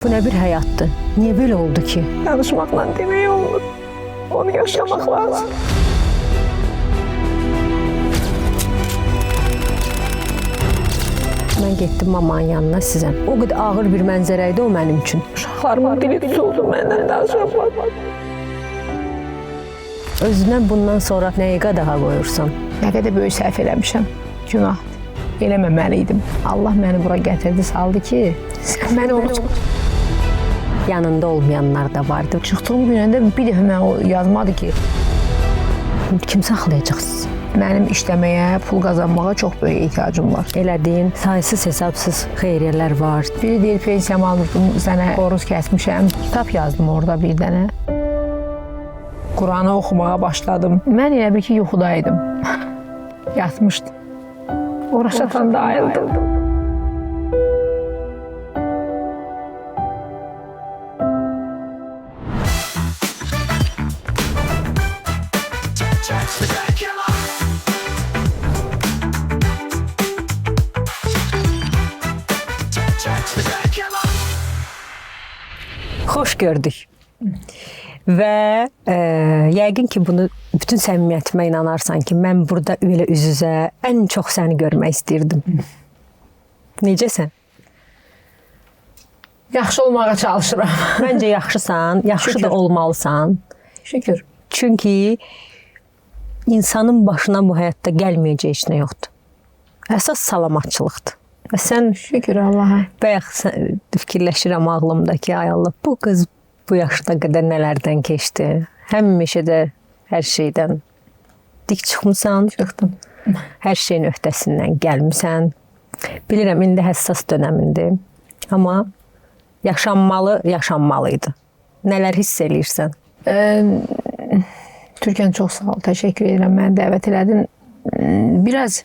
Bu nə bir həyatdır? Niyə belə oldu ki? Danışmaqla demək olmur. Onu yaşamaq lazım. Mən getdim mamanın yanına sizə. O qədər ağır bir mənzərə idi o mənim üçün. Uşaqlarımın dili tutuldu, məndən danışa. Özünə bundan sonra nəyi qadağa qoyursan? Nə qədər böyük səhv eləmişəm. Günahdır. Eləməməli idim. Allah məni bura gətirdi, saldı ki, sən məni unutma. Yanında olmayanlar da vardı. Çıxdığım gündən də bir dəfə mənə o yazmadı ki, Kim saxlayacaq sizi? Mənim işləməyə, pul qazanmağa çox böyük ehtiyacım var. Elədiyin saysız hesabsız xeyriyyələr var. Biri deyir, pensiyamı almışdım, sənə xoruz kəsmişəm. Kitab yazdım orada bir dənə. Quranı oxumağa başladım. Mən elə bil ki, yuxudaydım. Yatmışdım. Ora çatanda ayıldım. Xoş gördük. Və yəqin ki, bunu bütün səmimiyyətimə inanarsan ki, mən burada elə üz-üzə ən çox səni görmək istəyirdim. Necəsən? Yaxşı olmağa çalışıram. Məncə yaxşısan, yaxşı Şükür. Da olmalısan. Şükür. Çünki insanın başına bu həyatda gəlməyəcək heç nə yoxdur. Əsas salamatçılıqdır. Və sən Şükür Allaha. Bayaq fikirləşirəm ağlımda ki, ay Allah, bu qız bu yaşına qədər nələrdən keçdi. Həmişə də hər şeydən dik çıxmısan, Çıxdım. Hər şeyin öhdəsindən gəlmisən. Bilirəm, indi həssas dönəmindir. Amma yaşanmalı, yaşanmalı idi. Nələr hiss eləyirsən? Türkan, çox sağ ol, təşəkkür edirəm. Məni dəvət elədin. Biraz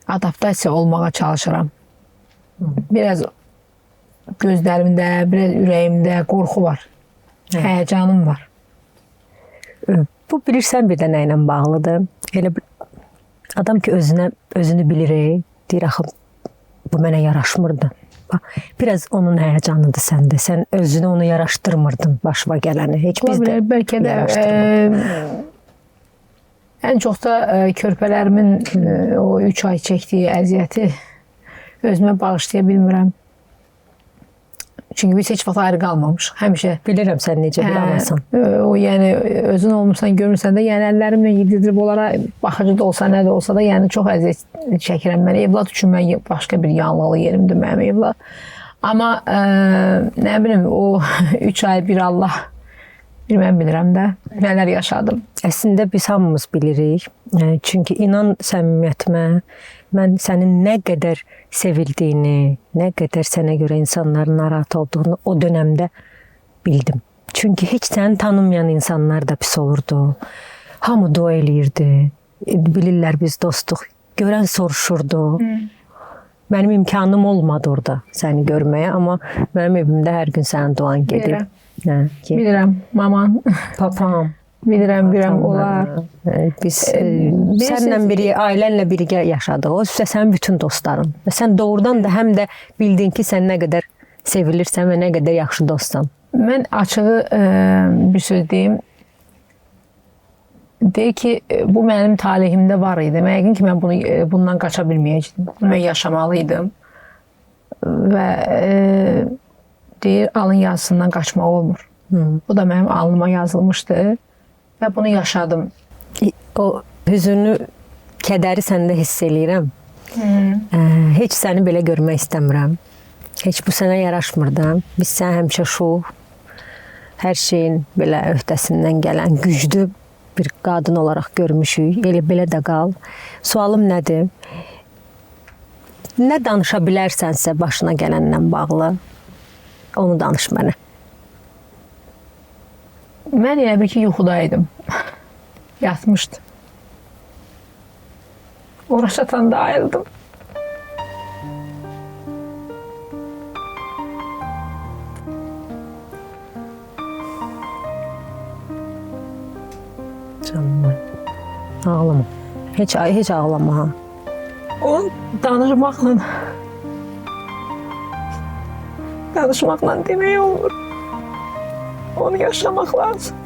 adaptasiya olmağa çalışıram. Biraz gözlərimdə, biraz ürəyimdə qorxu var. Həyəcanım var. Bu bilirsən bir də nə ilə bağlıdır? Elə bir adam ki özünə özünü bilir, deyir axı bu mənə yaraşmırdı. Bax, biraz onun həyəcanıdır səndə. Sən özünü onu yaraşdırmırdın başıma gələni. Heç biz də bəlkə də ən çox da körpələrimin o 3 ay çəkdiyi əziyyəti özümə bağışlaya bilmirəm. Çünki biz heç vaxt ayrı qalmamışıq. Həmişə Bilirəm sən necə bir anasan. O yəni özün olmursan, görmürsən də, yəni əllərimlə yedirib onlara baxıcı da olsa, nə də olsa da, yəni çox əziyyət çəkirəm mən. Evlad üçün mən başqa bir yanlılı yerimdir mənim evlad. Amma nə bilim o 3 ay bir Allah bir mən bilirəm də nələr yaşadım. Əslində biz hamımız bilirik. Çünki inan səmimiyyətimə, mən sənin nə qədər sevildiyini, nə qədər sənə görə insanların narahat olduğunu o dönəmdə bildim. Çünki heç səni tanımayan insanlar da pis olurdu. Hamı dua eləyirdi. Bilirlər biz dostuq. Görən soruşurdu. Mənim imkanım olmadı orada səni görməyə, amma mənim evimdə hər gün sənin duan gedir. Bilirəm. Hə, ki, Bilirəm, maman. Papam. Bilirəm, bilirəm onlar. Biz səninlə bir ailənlə birgə yaşadıq. O üstə sənin bütün dostların. Və sən doğrudan da həm də bildin ki, sən nə qədər sevilirsən və nə qədər yaxşı dostsan. Mən açığı bir söz deyim. Deyir ki, bu mənim talihimdə var idi. Mən yəqin ki, mən bunu bundan qaça bilməyəcəkdim. Bunu mən yaşamalı idim. Və deyir, alın yazısından qaçmaq olmur. Bu da mənim alnıma yazılmışdı və bunu yaşadım. O hüzünü, kədəri səndə hiss eləyirəm. Heç səni belə görmək istəmirəm. Heç bu sənə yaraşmır da. Biz səni həmişə şux, hər şeyin belə öhdəsindən gələn güclü bir qadın olaraq görmüşük. Elə belə də qal. Sualım nədir? Nə danışa bilərsənsə başına gələnlə bağlı, onu danış mənə. Mən elə bil ki, yuxudaydım. Yatmışdım. Ora çatanda ayıldım. Canım. Ağlama. Heç ağlama ha. Onu danışmaqla Danışmaqla demək olmur. Onu yaşamaq lazım.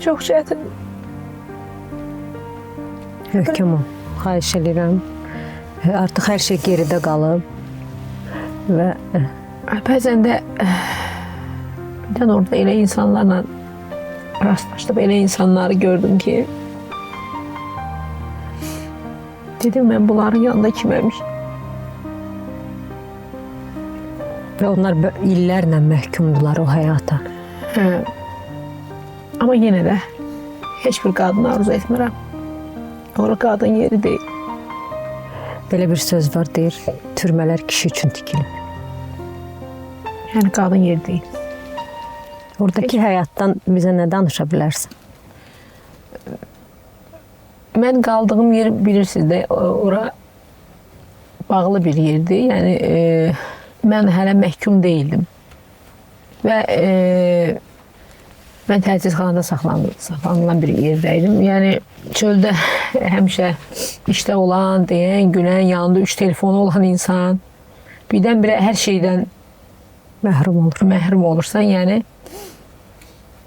Çox çətin. Möhkəm ol. Xahiş edirəm. Artıq hər şey geridə qalıb və Bəzən də birdən orada elə insanlarla rastlaşdım, elə insanları gördüm ki, dedim mən bunların yanında kiməmiş. Və onlar illərlə məhkumdular o həyata. Hə. Amma yenə də heç bir qadını arzu etmirəm. Ora qadın yeri deyil. Belə bir söz var, deyir, türmələr kişi üçün tikilib. Yəni qadın yeri deyil. Oradakı həyatdan bizə nə danışa bilərsən? Mən qaldığım yer bilirsiniz də, ora bağlı bir yerdir. Yəni mən hələ məhkum deyildim. Və mən təcridxanada saxlanılan bir yerdə idim. Yəni çöldə həmişə işdə olan, deyən, gülən, yanında 3 telefonu olan insan birdən-birə hər şeydən məhrum olur. Məhrum olursan, yəni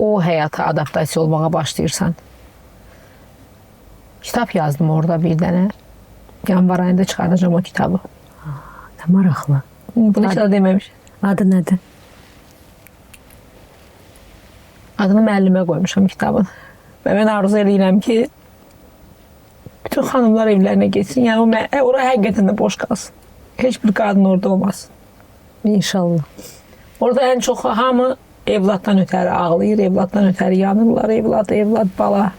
o həyata adaptasiya olmağa başlayırsan. Kitab yazdım orada bir dənə. Yanvar ayında çıxardacağam o kitabı. Nə maraqlı. Bunu heç də deməmiş. Adı nədir? Adını müəllimə qoymuşam kitabın. Və mən arzu eləyirəm ki, bütün xanımlar evlərinə getsin. Yəni ora həqiqətən də boş qalsın. Heç bir qadın orada olmasın. İnşallah. Orada ən çox hamı evladdan ötəri ağlayır, evladdan ötəri yanırlar, evlad, evlad, bala.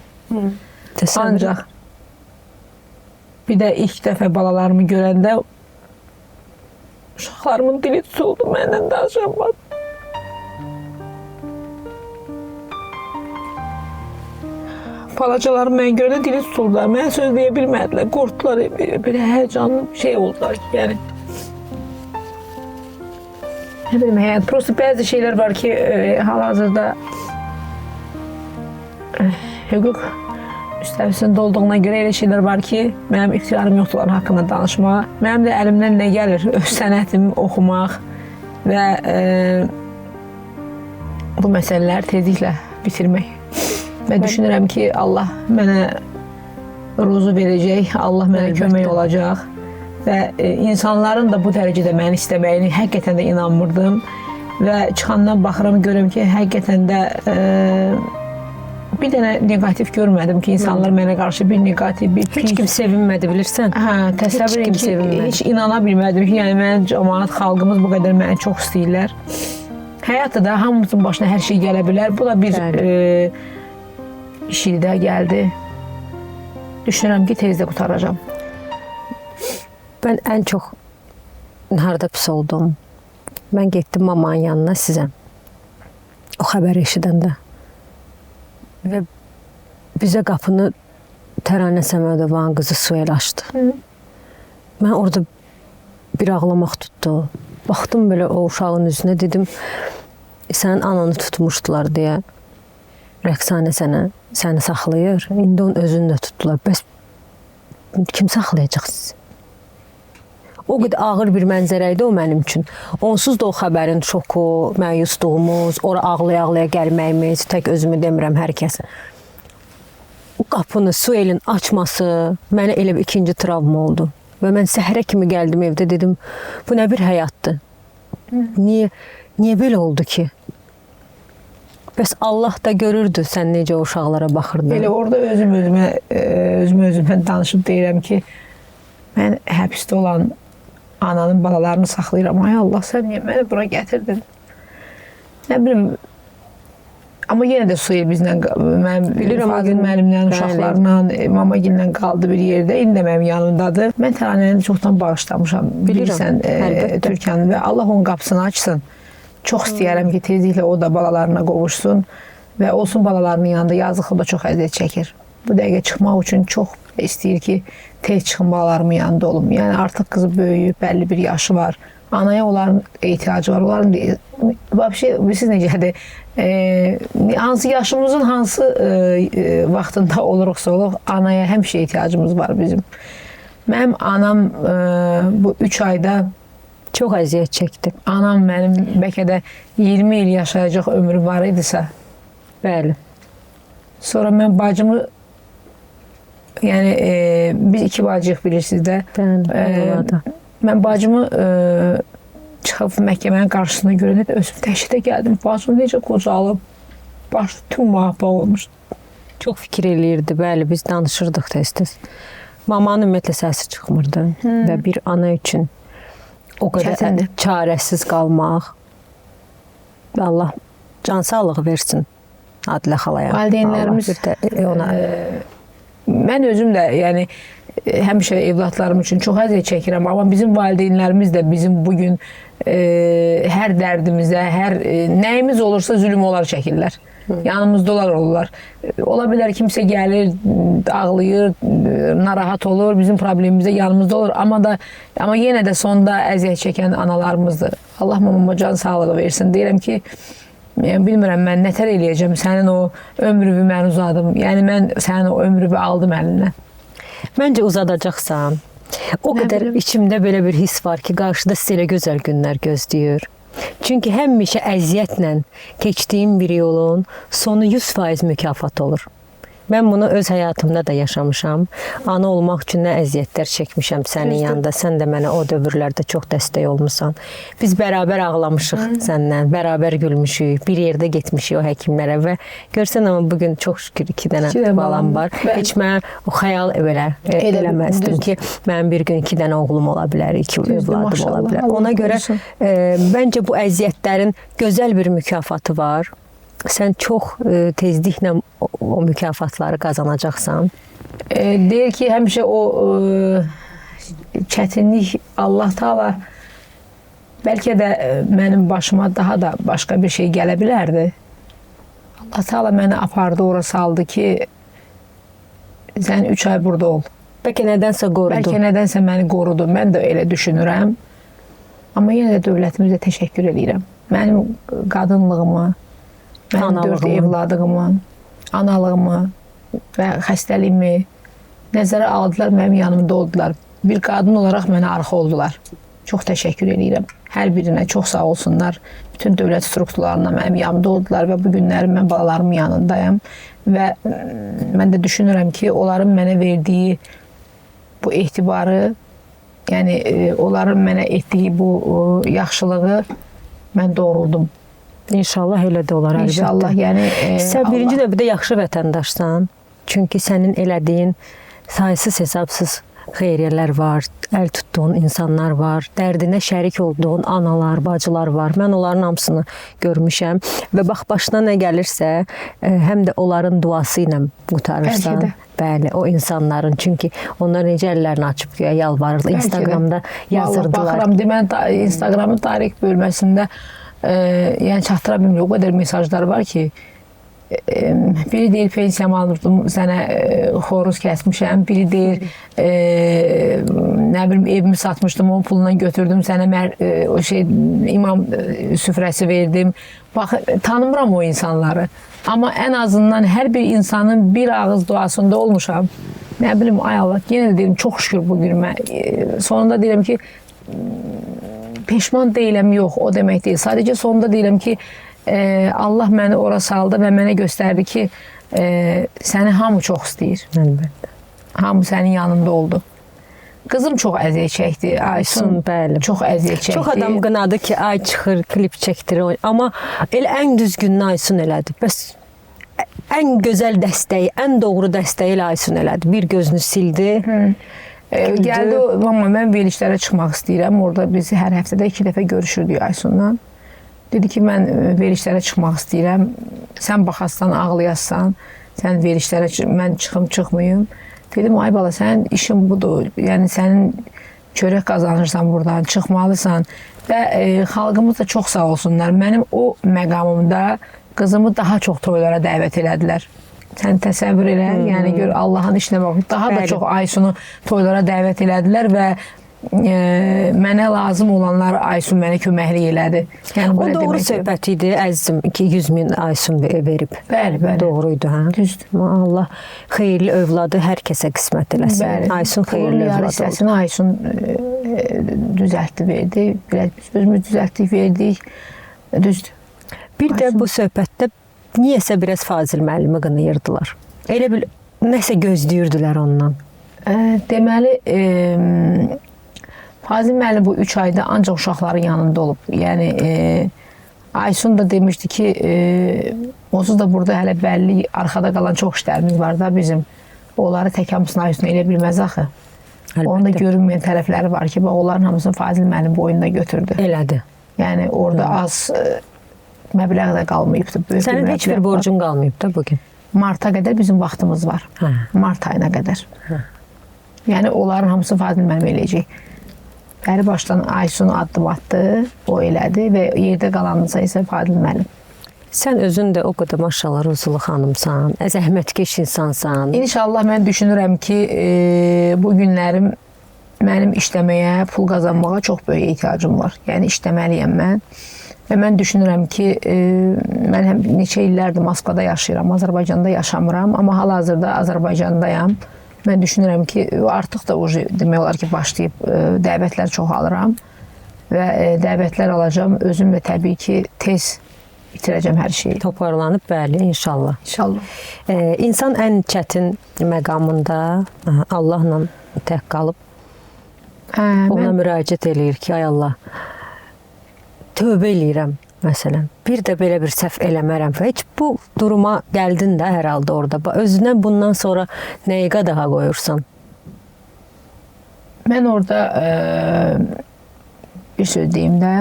Ancaq bir də ilk dəfə balalarımı görəndə uşaqlarımın dili tutuldu, məndən danışamadı. Balacalarım mən görəndə dili tutuldular, mənə söz deyə bilmədilər, qorxdular, belə həyəcanlı bir şey oldular ki, yəni. Nə bilim, həyat, prosta bəzi şeylər var ki, hal-hazırda hüquq müstəvisində olduğuna görə elə şeylər var ki, mənim ixtiyarım yoxdur onların haqqında danışmağa. Mənim də əlimdən nə gəlir? Öz sənətimi oxumaq və bu məsələləri tezliklə bitirmək. Və düşünürəm ki, Allah mənə ruzu verəcək, Allah mənə kömək olacaq və insanların da bu dərəcədə məni istəməyini həqiqətən də inanmırdım və çıxandan baxıram, görürəm ki, həqiqətən də bir dənə neqativ görmədim ki, insanlar mənə qarşı bir neqativ, bir pis. Heç kim sevinmədi, bilirsən. Hə, təsəvvür edin ki, heç inana bilmədim ki, yəni mənim cəmaət, xalqımız bu qədər məni çox istəyirlər. Həyatda da hamımızın başına hər şey gələ bilər. Bu da bir iş idi də gəldi. Düşünürəm ki, tez də qurtaracağam. Mən ən çox harada pis oldum? Mən getdim mamanın yanına sizə. O xəbəri eşidəndə. Və bizə qapını Təranə Səmədovanın qızı Suel açdı. Mən orada bir ağlamaq tutdu. Baxdım belə o uşağın üzünə, dedim, sənin ananı tutmuşdular deyə. Rəqsanə səni saxlayır. İndi onun özünü də tutdular. Bəs kim saxlayacaq sizi? O qədər ağır bir mənzərə idi o mənim üçün. Onsuz da o xəbərin şoku, məyusluğumuz, ora ağlaya-ağlaya gəlməyimiz, tək özümü demirəm hər kəsə. O qapını Suelin açması mənə elə bir ikinci travma oldu. Və mən səhərə kimi gəldim evdə, dedim, bu nə bir həyatdır? Niyə belə oldu ki? Bəs Allah da görürdü sən necə o uşaqlara baxırdın. Elə orada özümə danışıb deyirəm ki, mən həbsdə olan ananın balalarını saxlayıram. Ay Allah, sən niyə məni bura gətirdin? Nə bilim, amma yenə də Suel bizlə, mənim Fadil müəllimlə, uşaqlarla, mamagillə qaldı bir yerdə. İndi də mənim yanımdadır. Mən Təranəni çoxdan bağışlamışam, bilirsən, Türkanı və Allah onun qapısını açsın. Çox istəyərəm ki, tezliklə o da balalarına qovuşsun və olsun balalarının yanında. Yazıq, o da çox əziyyət çəkir. Bu dəqiqə çıxmaq üçün çox istəyir ki, tez çıxın balalarımın yanında olum. Yəni artıq qızı böyüyüb, bəlli bir yaşı var. Anaya onların ehtiyacı var. Onların vəbşə, bilirsiniz necədir? Hansı yaşımızın hansı vaxtında oluruqsa oluruq, anaya həmişə ehtiyacımız var bizim. Mənim anam bu 3 ayda çox əziyyət çəkdi. Anam mənim bəlkə də 20 il yaşayacaq ömrü var idisə. Bəli. Sonra mən bacımı, yəni biz iki bacıyıq bilirsiniz də. Bəli, mən bacımı çıxıb məhkəmənin qarşısına görəndə də özüm dəhşətə gəldim. Bacım necə qocalıb, başı tüm mahva olmuşdu. Çox fikir eləyirdi, bəli, biz danışırdıq tez-tez. Mamanın ümumiyyətlə səsi çıxmırdı və bir ana üçün o qədər çətindir. Çarəsiz qalmaq. Allah can sağlığı versin Adilə xalaya. Valideynlərimiz ona. Mən özüm də yəni həmişə evlatlarım üçün çox əziyyət çəkirəm, amma bizim valideynlərimiz də bizim bugün hər dərdimizə, hər nəyimiz olursa zülm onlar çəkirlər. Yanımızda onlar olurlar. Ola bilər kimsə gəlir, ağlayır, narahat olur, bizim problemimizə yanımızda olur. Amma yenə də sonda əziyyət çəkən analarımızdır. Allah mamama can sağlığı versin. Deyirəm ki, yəni, bilmirəm mən nətər eləyəcəm, sənin o ömrünü mən uzadım. Yəni mən sənin o ömrünü aldım əlindən. Məncə uzadacaqsan. O nə qədər bilim. İçimdə belə bir his var ki, qarşıda sizə elə gözəl günlər gözləyir. Çünki həmişə əziyyətlə keçdiyim bir yolun sonu 100% mükafat olur. Mən bunu öz həyatımda da yaşamışam. Ana olmaq üçün nə əziyyətlər çəkmişəm sənin yanında. Sən də mənə o dövrlərdə çox dəstək olmusan. Biz bərabər ağlamışıq səndən, bərabər gülmüşük, bir yerdə getmişik o həkimlərə və görsən amma bugün çox şükür 2 dənə balam var. Heç mən o xəyal belə eləməzdim ki, mənim bir gün 2 dənə oğlum ola bilər, 2 övladım ola bilər. Ona görə məncə bu əziyyətlərin gözəl bir mükafatı var. Sən çox tezliklə o mükafatları qazanacaqsan. Deyir ki, həmişə o çətinlik Allah Taala bəlkə də mənim başıma daha da başqa bir şey gələ bilərdi. Allah Taala məni apardı, ora saldı ki, sən 3 ay burada ol. Bəlkə nədənsə qorudu. Bəlkə nədənsə məni qorudu. Mən də elə düşünürəm. Amma yenə də dövlətimizə təşəkkür edirəm. Mənim qadınlığımı, mənim 4 evladığımı, analığımı və xəstəliyimi nəzərə aldılar, mənim yanımda oldular. Bir qadın olaraq mənə arxa oldular. Çox təşəkkür edirəm. Hər birinə çox sağ olsunlar. Bütün dövlət strukturlarına mənim yanımda oldular və bu günləri mən balalarımın yanındayam. Və mən də düşünürəm ki, onların mənə verdiyi bu etibarı, yəni onların mənə etdiyi bu yaxşılığı mən doğruldum. İnşallah elə də olar, əlbəttə. İnşallah, yəni sən birinci növbədə yaxşı vətəndaşsan. Çünki sənin elədiyin saysız hesabsız xeyriyyələr var, əl tutduğun insanlar var, dərdinə şərik olduğun analar, bacılar var. Mən onların hamısını görmüşəm və bax başına nə gəlirsə, həm də onların duası ilə qurtarırsan. Bəli, o insanların. Çünki onlar necə əllərini açıb göyə yalvarırlar, Instagramda yazırdılar. Baxıram, demən Instagramın tarix bölməsində yəni çatdıra bilmiyor. O qədər mesajlar var ki, biri deyir pensiyamı alırdım, sənə xoruz kəsmişəm. Biri deyir, nə bilim evimi satmışdım, onun pulundan götürdüm, sənə o şey imam süfrəsi verdim. Bax, tanımıram o insanları. Amma ən azından hər bir insanın bir ağız duasında olmuşam. Nə bilim, ay Allah, yenə də deyirəm, çox şükür bu gün mən. Sonunda deyirəm ki, peşman deyiləm, yox, o demək deyil. Sadəcə sonunda deyirəm ki, Allah məni ora saldı və mənə göstərdi ki, səni hamı çox istəyir. Əlbəttə. Hamı sənin yanında oldu. Qızım çox əziyyət çəkdi. Aysun, bəli. Çox əziyyət çəkdi. Çox adam qınadı ki, ay çıxır, klip çəkdirir. Amma elə ən düzgününü Aysun elədi. Bəs ən gözəl dəstəyi, ən doğru dəstəyi elə Aysun elədi. Bir gözünü sildi. Gəldi, amma mən verilişlərə çıxmaq istəyirəm. Orada biz hər həftədə 2 dəfə görüşürdük Aysunla. Dedi ki, mən verilişlərə çıxmaq istəyirəm. Sən baxasan, ağlayasan, sən verilişlərə mən çıxım, çıxmayım. Dedim, ay bala, sənin işin budur. Yəni, sənin çörək qazanırsan buradan, çıxmalısan. Və xalqımız da çox sağ olsunlar. Mənim o məqamımda qızımı daha çox toylara dəvət elədilər. Sən təsəvvür elə, yəni gör Allahın işinə bax. Daha da çox Aysunu toylara dəvət elədilər və Mənə lazım olanlar Aysun mənə köməklik elədi. Yəni o doğru söhbət idi, əzizim, 200 min Aysun verib. Bəli, bəli. Doğru idi, hə? Düzdür. Allah xeyirli övladı hər kəsə qismət eləsin. Bəli. Aysun xeyirli övladı oldu. Aysun düzəltdi, verdi. Biraz biz özümüz düzəltdik, verdik. Düzdür. Bir də bu söhbətdə niyəsə biraz Fazil müəllimi qınayırdılar. Elə bil nəsə gözləyirdilər ondan. Deməli, Fazil müəllim bu 3 ayda ancaq uşaqların yanında olub. Yəni, Aysun da demişdi ki, onsuz da burada hələ bəlli arxada qalan çox işlərimiz var da bizim. Onları tək hamısını Aysun elə bilməz axı. Əlbəttə. Onun da görünməyən tərəfləri var ki, bax, onların hamısını Fazil müəllim boyunda götürdü. Elədi. Yəni, orada az məbləğ də qalmayıbdı. Sənin heç bir borcun qalmayıb da bugün? Marta qədər bizim vaxtımız var. Hə. Mart ayına qədər. Hə. Yəni, onların hamısı Fazil müəllim eləyəcək. Bəri başdan Aysun addım atdı, o elədi və yerdə qalanınsa isə Fadil müəllim. Sən özün də o qədər maşallah Ruzulu xanımsan, zəhmətkeş insansan. İnşallah mən düşünürəm ki, bu günlərim mənim işləməyə, pul qazanmağa çox böyük ehtiyacım var. Yəni işləməliyəm mən. Və mən düşünürəm ki, mən həm neçə illərdir Moskvada yaşayıram, Azərbaycanda yaşamıram, amma hal-hazırda Azərbaycandayam. Mən düşünürəm ki, artıq da demək olar ki, başlayıb dəvətlər çox alıram və dəvətlər alacağam. Özüm də təbii ki, tez bitirəcəm hər şeyi. Toparlanıb, bəli, inşallah. İnşallah. İnsan ən çətin məqamında Allahla tək qalıb ona müraciət eləyir ki, ay Allah, tövbə eləyirəm. Məsələn, bir də belə bir səhv eləmərəm. Heç bu duruma gəldin də hər halda orada. Özünə bundan sonra nəyi qadağa qoyursan? Mən orada bir söz deyim də,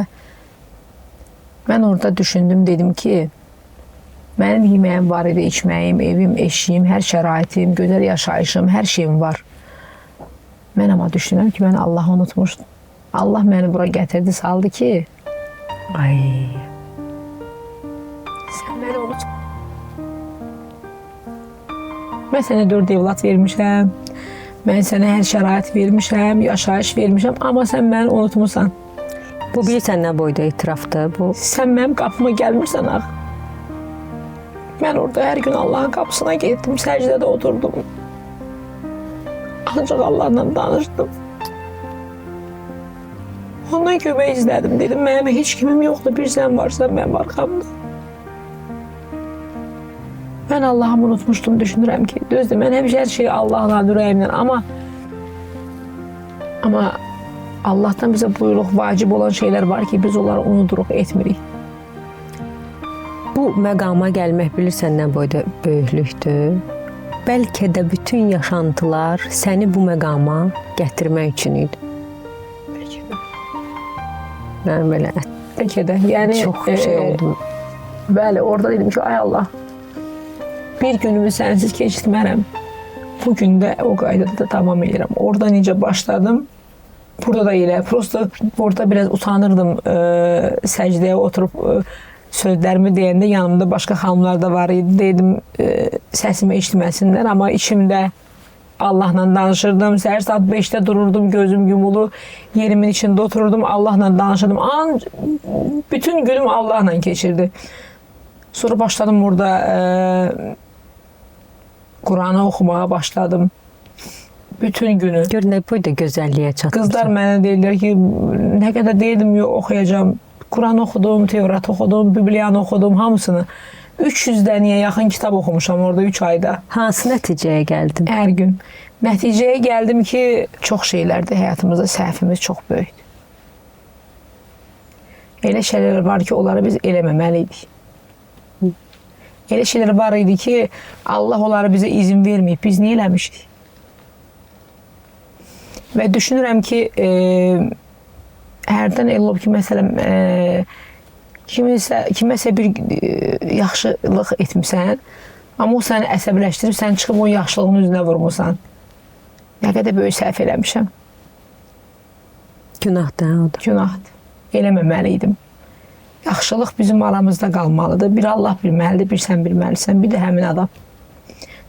mən orada düşündüm, dedim ki, mənim yeməyim var idi, içməyim, evim, eşiyim, hər şəraitim, gözəl yaşayışım, hər şeyim var. Mən amma düşünürəm ki, mən Allahı unutmuşdum. Allah məni bura gətirdi, saldı ki, ay, sən məni unutma. Mən sənə 4 evlat vermişəm, mən sənə hər şərait vermişəm, yaşayış vermişəm, amma sən məni unutmursan. Bu bilirsən nə boyda etirafdır bu? Sən mənim qapıma gəlmirsən axı. Mən orada hər gün Allahın qapısına getdim, səcdədə oturdum. Ancaq Allahla danışdım. Ondan kömək izlədim. Dedim, mənim heç kimim yoxdur, bir sən varsan mənim arxamda. Mən Allahımı unutmuşdum, düşünürəm ki, düzdür, mən həmişə hər şeyi Allahla, ürəyimlə, amma Allahdan bizə buyruq, vacib olan şeylər var ki, biz onları unuduruq, etmirik. Bu məqama gəlmək bilirsən nə boyda böyüklükdür. Bəlkə də bütün yaşantılar səni bu məqama gətirmək üçün idi. Bəlkə də. Mən belə bəlkə də. Yəni, çox şey oldum. Bəli, orada dedim ki, ay Allah, bir günümü sənsiz keçirtmərəm. Bu gün də o qaydada da tamam edirəm. Orada necə başladım, burada da elə. Prosto orada biraz utanırdım səcdəyə oturub sözlərimi deyəndə yanımda başqa xanımlar da var idi. Dedim, səsimi eşitməsinlər, amma içimdə Allahla danışırdım. Səhər saat 5-də dururdum, gözüm yumulu, yerimin içində otururdum, Allahla danışırdım. Bütün günüm Allahla keçirdi. Sonra başladım orada Quranı oxumağa başladım. Bütün günü. Gör nə boyda gözəlliyə çatmışsan. Qızlar mənə deyirlər ki, nə qədər deyirdim, yox, oxuyacağam. Quran oxudum, Tevrat oxudum, Bibliyanı oxudum, hamısını. 300 dənəyə yaxın kitab oxumuşam orada 3 ayda. Hansı nəticəyə gəldin? Hər gün. Nəticəyə gəldim ki, çox şeylərdə həyatımızda səhvimiz çox böyükdür. Elə şeylər var ki, onları biz eləməməli idik. Elə şeylər var idi ki, Allah onları bizə izin verməyib. Biz niyə eləmişdik? Və düşünürəm ki, hərdən elə olub ki, məsələn, kiməsə bir yaxşılıq etmisən, amma o səni əsəbləşdirib, sən çıxıb o yaxşılığın üzünə vurmursan. Nə qədər böyük səhv eləmişəm. Günahdır, o da. Günahdır. Eləməməli idim. Yaxşılıq bizim aramızda qalmalıdır. Bir Allah bilməlidir, bir sən bilməlisən, bir də həmin adam.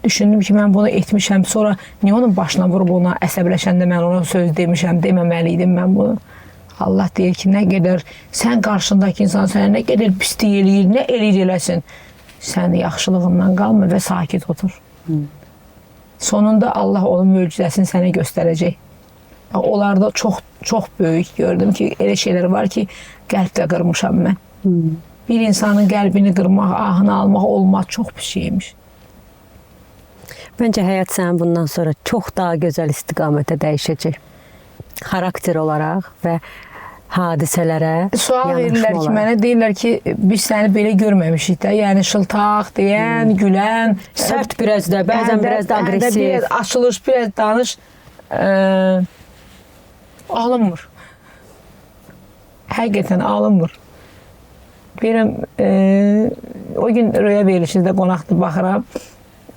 Düşündüm ki, mən bunu etmişəm. Sonra niyə onun başına vurub ona əsəbləşəndə mən ona söz demişəm, deməməli idim mən bunu. Allah deyir ki, nə qədər sən qarşındakı insan sənə nə qədər pislik eləyir, nə eləyir eləsin. Sən yaxşılığından qalma və sakit otur. Sonunda Allah onun möcüzəsini sənə göstərəcək. Onlarda çox çox böyük gördüm ki, elə şeylər var ki, qəlbdə qırmışam mən. Bir insanın qəlbini qırmaq, ahını almaq olmaz, çox pis şeymiş. Məncə həyat sənin bundan sonra çox daha gözəl istiqamətə dəyişəcək. Xarakter olaraq və hadisələrə Sual verirlər ki, olaraq. Mənə deyirlər ki, biz səni belə görməmişik də. Yəni şıltaq deyən, gülən, Sərt biraz da, bəzən biraz da aqressiv. Biraz açılış, biraz danış. Alınmır. Həqiqətən alınmır. Deyirəm, o gün Röya verilişində qonaqdır, baxıram.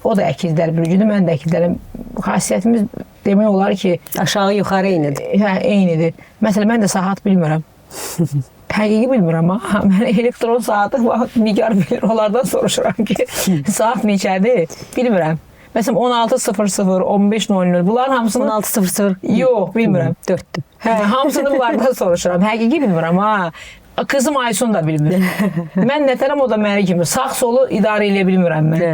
O da əkizlər bürcüdür, mən də əkizlərəm. Xasiyyətimiz demək olar ki, Aşağı yuxarı eynidir. Hə, eynidir. Məsələn, mən də saat bilmirəm. Həqiqi bilmirəm ha. Mən elektron saatı bax, Nigar bilir, onlardan soruşuram ki, saat neçədir? Bilmirəm. Məsələn, 16:00, 15:00 bunların hamısını 16:00. Yox, bilmirəm. 4-dür. Hə, hamısını bunlardan soruşuram. Həqiqi bilmirəm ha. Qızım Aysun da bilmir. Mən nətərəm, o da məni kimi. Sağ solu idarə eləyə bilmirəm mən. Hə.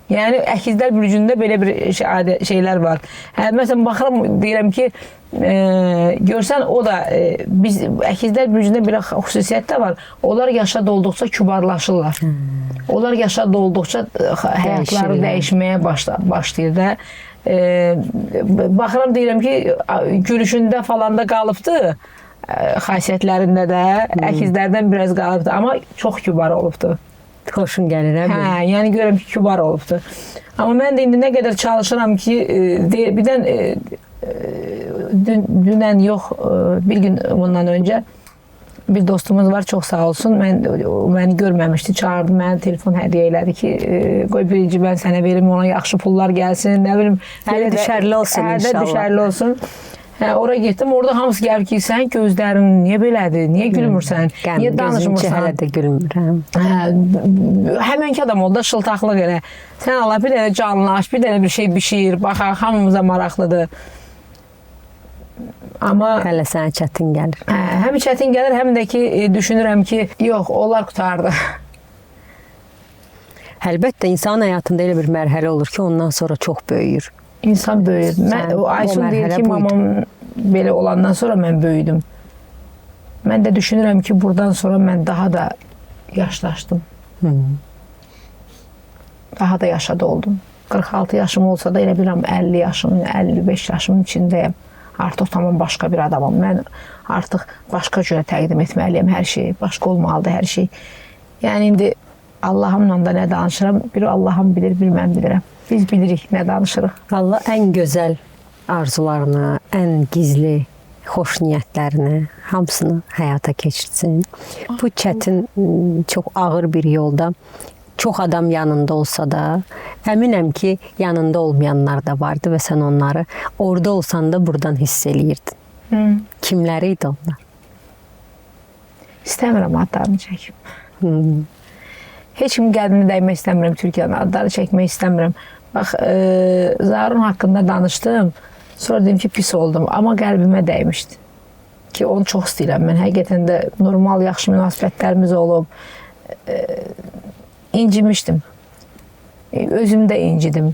Yəni əkizlər bürcündə belə bir şey, şeylər var. Hə, məsələn baxıram deyirəm ki, görsən o da biz əkizlər bürcündə bir xüsusiyyət də var. Onlar yaşa dolduqca kübarlaşırlar. Onlar yaşa dolduqca həyatları dəyişməyə başlayır da. Baxıram deyirəm ki, gülüşündə falan da qalıbdı. Xasiyyətlərində də əkizlərdən biraz qalıbdı, amma çox kübar olubdu. Xoşun gəlir, hə? Hə, yəni görürəm ki, kübar olubdu. Amma mən də indi nə qədər çalışıram ki, birdən dünən yox, bir gün bundan öncə bir dostumuz var, çox sağ olsun. Məni görməmişdi, çağırdı, mənə telefon hədiyyə elədi ki, qoy birinci mən sənə verim, ona yaxşı pullar gəlsin, nə bilim. Hələ düşərli olsun inşallah. Hələ düşərli olsun. Hə, ora getdim, orada hamısı gəlib ki, sən gözlərin niyə belədir, niyə gülmürsən, niyə danışmırsan? Hələ də gülmürəm. Hə, həmənki adam oldu da şıltaqlıq elə. Sən Allah bir dənə canlaş, bir dənə bir şey bişir, baxaq, hamımıza maraqlıdır. Amma hələ sənə çətin gəlir. Hə, həm çətin gəlir, həm də ki, düşünürəm ki, yox, onlar qurtardı. Əlbəttə, insanın həyatında elə bir mərhələ olur ki, ondan sonra çox böyüyür. İnsan böyüyür. Mən, o Aysun deyir ki, mamam belə olandan sonra mən böyüdüm. Mən də düşünürəm ki, buradan sonra mən daha da yaşlaşdım. Daha da yaşa doldum. 46 yaşım olsa da elə bilirəm 50 yaşımın, 55 yaşımın içindəyəm. Artıq tamam başqa bir adamam. Mən artıq başqa cürə təqdim etməliyəm hər şeyi. Başqa olmalıdır hər şey. Yəni indi Allahımla da nə danışıram, bir Allahım bilir, bir mən bilirəm. Biz bilirik nə danışırıq. Allah ən gözəl arzularını, ən gizli xoş niyyətlərini hamısını həyata keçirsin. Bu çətin, çox ağır bir yolda çox adam yanında olsa da, əminəm ki, yanında olmayanlar da vardı və sən onları orada olsan da buradan hiss eləyirdin. Kimləri idi onlar? İstəmirəm adlarını çəkim. Heç kimin qəlbini dəymək istəmirəm, Türkiyənin adlarını çəkmək istəmirəm. Bax, Zarun haqqında danışdım. Sonra dedim ki, pis oldum. Amma qəlbimə dəymişdi. Ki, onu çox istəyirəm mən. Həqiqətən də normal, yaxşı münasibətlərimiz olub. İncimişdim. Özüm də incidim.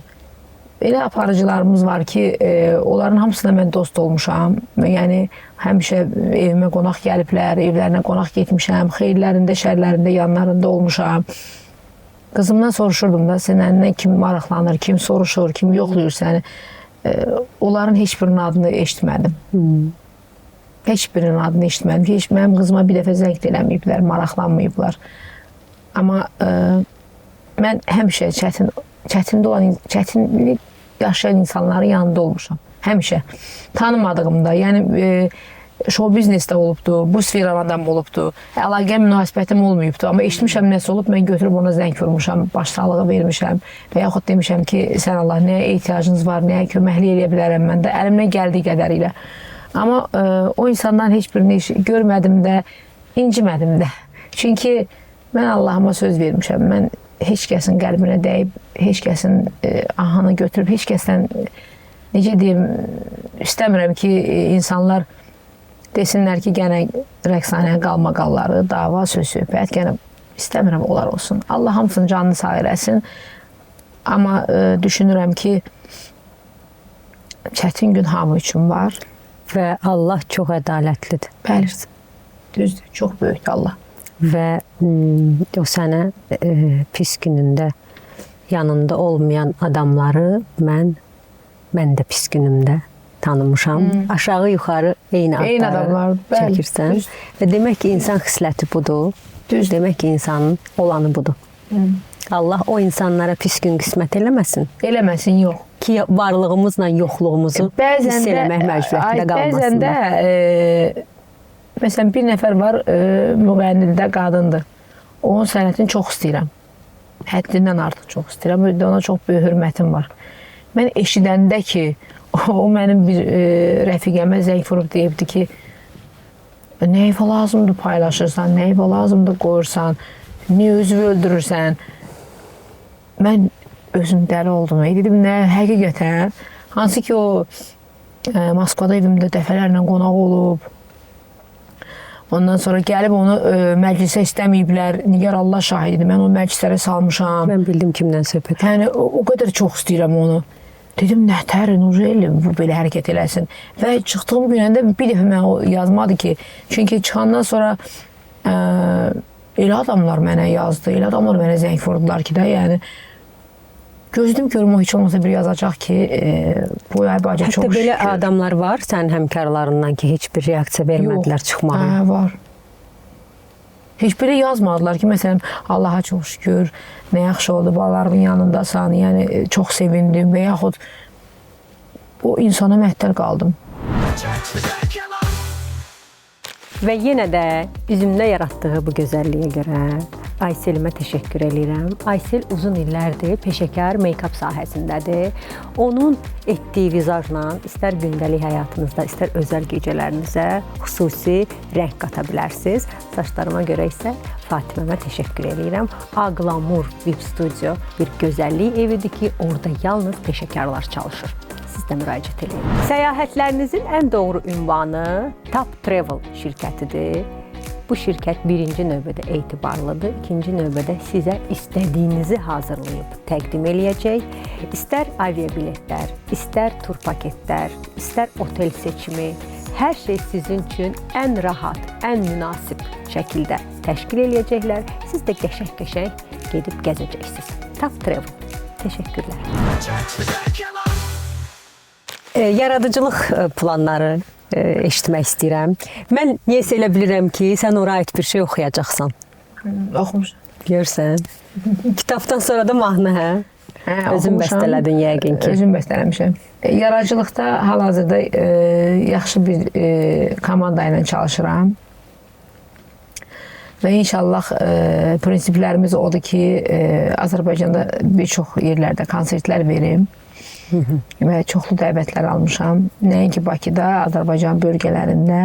Elə aparıcılarımız var ki, onların hamısına mən dost olmuşam. Yəni, həmişə evimə qonaq gəliblər, evlərinə qonaq getmişəm, xeyirlərində, şərlərində, yanlarında olmuşam. Qızımdan soruşurdum da, səndən kim maraqlanır, kim soruşur, kim yoxlayır səni. Onların heç birinin adını eşitmədim. Heç birinin adını eşitmədim. Heç mənim qızıma bir dəfə zəng də eləməyiblər, maraqlanmayıblar. Amma mən həmişə çətinlik yaşayan insanların yanında olmuşam. Həmişə. Tanımadığımda, yəni şou biznesdə olubdu, bu sferanın adam olubdu, əlaqə münasibətim olmayıbdı. Amma eşitmişəm nəsə olub, mən götürüb ona zəng vurmuşam, başsağlığı vermişəm və yaxud demişəm ki, sən Allah, nəyə ehtiyacınız var, nəyə köməklik eləyə bilərəm mən də, əlimdən gəldiyi qədərilə. Amma o insanların heç birini görmədim də, incimədim də. Çünki mən Allahıma söz vermişəm, mən heç kəsin qəlbinə dəyib, heç kəsin ahını götürüb, heç kəsdən necə deyim, istəmirəm ki, insanlar desinlər ki, gənə rəqsanə qalmaqalları, dava, söz söhbət, gənə istəmirəm onlar olsun. Allah hamısının canını sağ eləsin. Amma düşünürəm ki, çətin gün hamı üçün var. Və Allah çox ədalətlidir. Bəli. Düzdür, çox böyükdür Allah. Və o sənə pis günündə yanında olmayan adamları mən də pis günümdə tanımışam. Aşağı yuxarı eyni adamlar çəkirsən. Düz. Və demək ki, insan xisləti budur. Düz. Demək ki, insanın olanı budur. Allah o insanlara pis gün qismət eləməsin. Eləməsin, yox. Ki varlığımızla yoxluğumuzu hiss eləmək məcburiyyətində qalmasınlar. Bəzən də məsələn, bir nəfər var, müğənnidə qadındır. Onun sənətini çox istəyirəm. Həddindən artıq çox istəyirəm. Ona çox böyük hörmətim var. Mən eşidəndə ki, o mənim bir rəfiqəmə zəng vurub deyibdi ki, nə evə lazımdır paylaşırsan, nə evə lazımdır qoyursan, niyə özünü öldürürsən? Mən özüm dəli oldum. Dedim, nə, həqiqətən, hansı ki o Moskvada evimdə dəfələrlə qonaq olub. Ondan sonra gəlib onu məclisə istəməyiblər. Nigar Allah şahididir. Mən o məclislərə salmışam. Mən bildim kimdən söhbət. Yəni, o qədər çox istəyirəm onu. Dedim, nətər, Nureli bu belə hərəkət eləsin. Və çıxdığım günəndə bir dəfə mənə o yazmadı ki, çünki çıxandan sonra elə adamlar mənə yazdı, elə adamlar mənə zəng vurdular ki də, yəni gözlədim görüm o heç olmasa bir yazacaq ki, bu ay bacı çox şükür. Hətta belə adamlar var sənin həmkarlarından ki, heç bir reaksiya vermədilər çıxmağa. Hə, var. Heç biri yazmadılar ki, məsələn, Allaha çox şükür, nə yaxşı oldu, balalarımın yanındasan, yəni çox sevindim və yaxud o insana məhtəl qaldım. Və yenə də üzümdə yaratdığı bu gözəlliyə görə Ayselimə təşəkkür eləyirəm. Aysel uzun illərdir peşəkar make-up sahəsindədir. Onun etdiyi vizajla istər gündəlik həyatınızda, istər özəl gecələrinizə xüsusi rəng qata bilərsiniz. Saçlarıma görə isə Fatiməmə təşəkkür eləyirəm. Aglamur VIP Studio bir gözəllik evidir ki, orada yalnız peşəkarlar çalışır. Siz də müraciət eləyin. Səyahətlərinizin ən doğru ünvanı Top Travel şirkətidir. Bu şirkət birinci növbədə etibarlıdır, ikinci növbədə sizə istədiyinizi hazırlayıb təqdim eləyəcək. İstər aviabiletlər, istər tur paketlər, istər otel seçimi, hər şey sizin üçün ən rahat, ən münasib şəkildə təşkil eləyəcəklər. Siz də qəşəng-qəşəng gedib gəzəcəksiniz. Top Travel. Təşəkkürlər. Yaradıcılıq planları eşitmək istəyirəm. Mən niyəsə elə bilirəm ki, sən ora aid bir şey oxuyacaqsan. Oxumuşam. Görürsən. Kitabdan sonra da mahnı, hə? Hə, özün bəstələdin yəqin ki. Özüm bəstələmişəm. Yaradıcılıqda hal-hazırda yaxşı bir komanda ilə çalışıram. Və inşallah prinsiplərimiz odur ki, Azərbaycanda bir çox yerlərdə konsertlər verim. Və çoxlu dəvətlər almışam. Nəinki Bakıda, Azərbaycan bölgələrində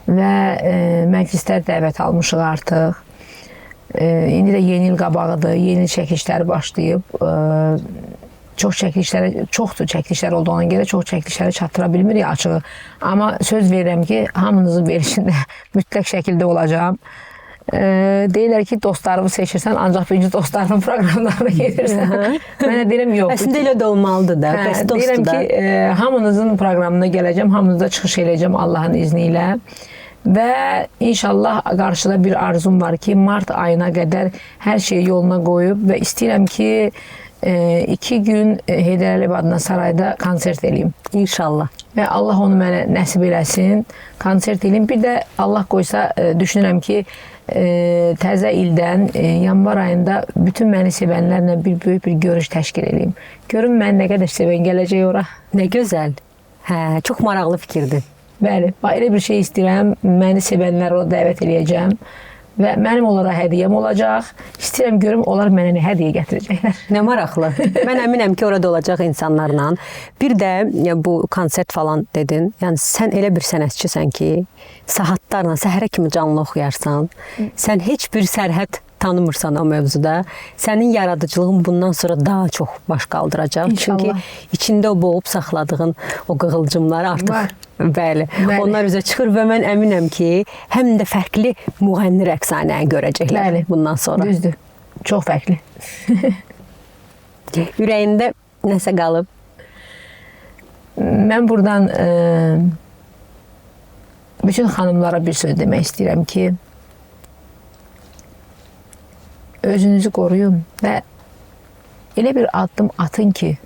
və məclislər dəvət almışıq artıq. İndi də yeni il qabağıdır, yeni il çəkilişləri başlayıb. Çox çəkilişlərə, çoxdur çəkilişlər olduğuna görə çox çəkilişlərə çatdıra bilmirik açığı. Amma söz verirəm ki, hamınızın verilişində mütləq şəkildə olacağam. Deyirlər ki, dostlarımı seçirsən, ancaq birinci dostlarımın proqramlarına gedirsən. Mənə deyirəm, yox. Əslində elə də olmalıdır da, bəs dostdur da. Deyirəm ki, hamınızın proqramına gələcəm, hamınızda çıxış eləyəcəm Allahın izni ilə. Və inşallah qarşıda bir arzum var ki, mart ayına qədər hər şeyi yoluna qoyub və istəyirəm ki, 2 gün Heydər Əliyev adına sarayda konsert eləyim. İnşallah. Və Allah onu mənə nəsib eləsin, konsert eləyim. Bir də Allah qoysa, düşünürəm ki, təzə ildən, yanvar ayında bütün məni sevənlərlə bir böyük bir görüş təşkil eləyim. Görüm mən nə qədər sevən gələcək ora. Nə gözəl. Hə, çox maraqlı fikirdir. Bəli, elə bir şey istəyirəm. Məni sevənlər ora dəvət eləyəcəm. Və mənim onlara hədiyyəm olacaq. İstəyirəm görüm, onlar mənə nə hədiyyə gətirəcəklər. Nə maraqlı. Mən əminəm ki, orada olacaq insanlarla. Bir də bu konsert falan dedin. Yəni, sən elə bir sənətçisən ki, saatlarla, səhərə kimi canlı oxuyarsan. Sən heç bir sərhəd tanımırsan o mövzuda. Sənin yaradıcılığın bundan sonra daha çox baş qaldıracaq. İnşallah. Çünki içində o boğub saxladığın o qığılcımlar artıq Var. Bəli, Bəli. onlar üzə çıxır və mən əminəm ki, həm də fərqli müğənni Rəqsanəni görəcəklər Bəli. bundan sonra. Düzdür. Çox fərqli. Ürəyində nəsə qalıb. Mən buradan bütün xanımlara bir söz demək istəyirəm ki, özünüzü qoruyun və elə bir addım atın ki,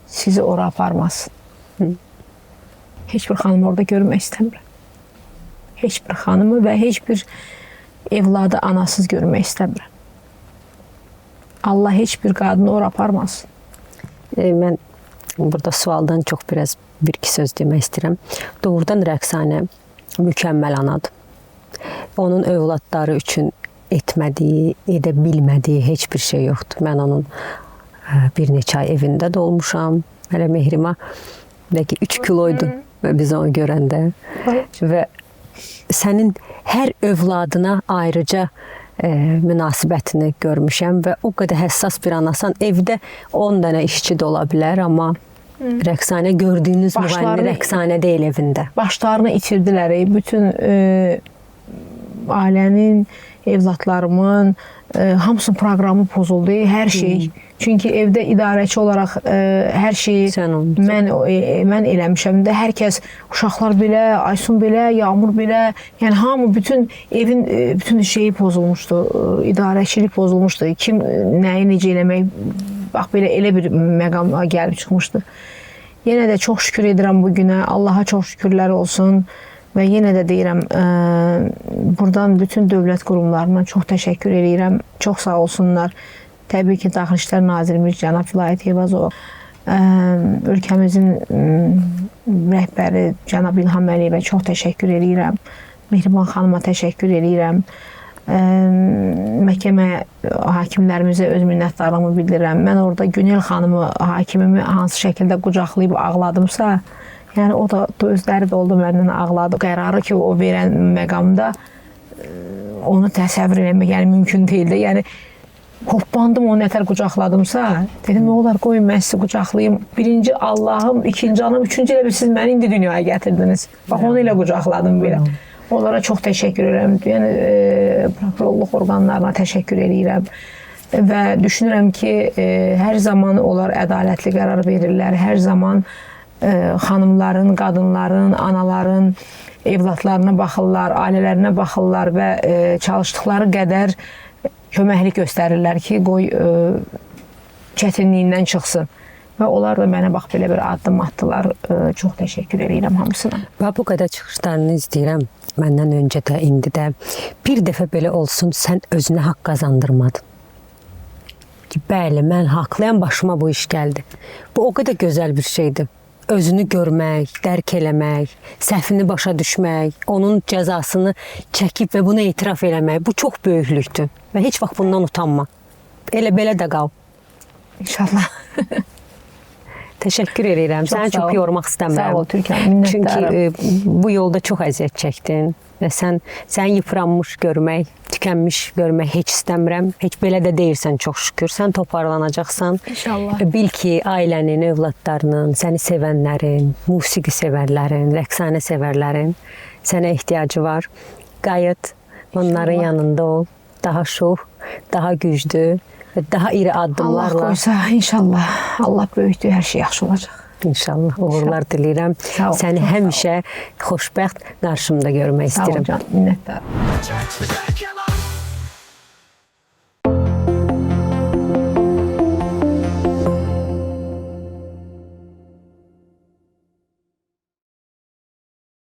sizi ora aparmasın. Heç bir xanımı orada görmək istəmirəm. Heç bir xanımı və heç bir evladı anasız görmək istəmirəm. Allah heç bir qadını ora aparmasın. Mən burada sualdan çox biraz bir-iki söz demək istəyirəm. Doğrudan Rəqsanə mükəmməl anadır. Onun övladları üçün etmədiyi, edə bilmədiyi heç bir şey yoxdur. Mən onun bir neçə ay evində də olmuşam. Hələ Mehrimah bəlkə 3 kiloydu və biz onu görəndə. Və sənin hər övladına ayrıca münasibətini görmüşəm və o qədər həssas bir anasan. Evdə 10 dənə işçi də ola bilər, amma Rəqsanə gördüyünüz müğənni Rəqsanə deyil evində. Başlarını itirdilər. Bütün ailənin, evlatlarımın hamısının proqramı pozuldu. Hər şey. Çünki evdə idarəçi olaraq hər şeyi mən eləmişəm də. Hər kəs, uşaqlar belə, Aysun belə, Yağmur belə, yəni hamı, bütün evin bütün şeyi pozulmuşdu. İdarəçilik pozulmuşdu. Kim nəyi necə eləmək, bax belə elə bir məqama gəlib çıxmışdı. Yenə də çox şükür edirəm bu günə. Allaha çox şükürlər olsun. Və yenə də deyirəm, buradan bütün dövlət qurumlarına çox təşəkkür edirəm. Çox sağ olsunlar. Təbii ki, Daxili İşlər Nazirimiz cənab Vilayət Eyvazov, ölkəmizin rəhbəri cənab İlham Əliyevə çox təşəkkür edirəm. Mehriban xanıma təşəkkür edirəm. Məhkəmə hakimlərimizə öz minnətdarlığımı bildirirəm. Mən orada Günel xanımı, hakimimi hansı şəkildə qucaqlayıb ağladımsa, yəni o da özləri də oldu məndən ağladı. Qərarı ki, o verən məqamda onu təsəvvür eləmək yəni mümkün deyildi. Yəni hoppandım, onu nətər qucaqladımsa, dedim nə olar qoyun mən sizi qucaqlayım. Birinci Allahım, ikinci anam, üçüncü elə bir siz məni indi dünyaya gətirdiniz. Bax onu elə qucaqladım belə. Onlara çox təşəkkür edirəm. Yəni prokurorluq orqanlarına təşəkkür edirəm. Və düşünürəm ki, hər zaman onlar ədalətli qərar verirlər. Hər zaman xanımların, qadınların, anaların evlatlarına baxırlar, ailələrinə baxırlar və çalışdıqları qədər köməklik göstərirlər ki, qoy çətinliyindən çıxsın. Və onlar da mənə bax belə bir addım atdılar. Çox təşəkkür edirəm hamısına. Və bu qədər çıxışlarını izləyirəm. Məndən öncə də, indi də. Bir dəfə belə olsun, sən özünə haqq qazandırmadın. Ki, bəli, mən haqlıyam, başıma bu iş gəldi. Bu o qədər gözəl bir şeydir. Özünü görmək, dərk eləmək, səhvini başa düşmək, onun cəzasını çəkib və bunu etiraf eləmək, bu çox böyüklükdür. Və heç vaxt bundan utanma. Elə belə də qal. İnşallah. Təşəkkür edirəm. Səni çox yormaq istəmirəm. Sağ ol Türkan, minnətdarım. Çünki bu yolda çox əziyyət çəkdin və sən yıpranmış görmək, tükənmiş görmək heç istəmirəm. Heç belə də deyirsən çox şükür. Sən toparlanacaqsan. İnşallah. Bil ki, ailənin, övladlarının, səni sevənlərin, musiqi sevərlərin, rəqsanə sevərlərin sənə ehtiyacı var. Qayıt, onların yanında ol. Daha şux, daha güclü, daha iri addımlarla. Allah qoysa, inşallah. Allah böyükdür, hər şey yaxşı olacaq. İnşallah. Uğurlar diləyirəm. Səni həmişə xoşbəxt qarşımda görmək istəyirəm. Sağ ol, can. Minnətdarım.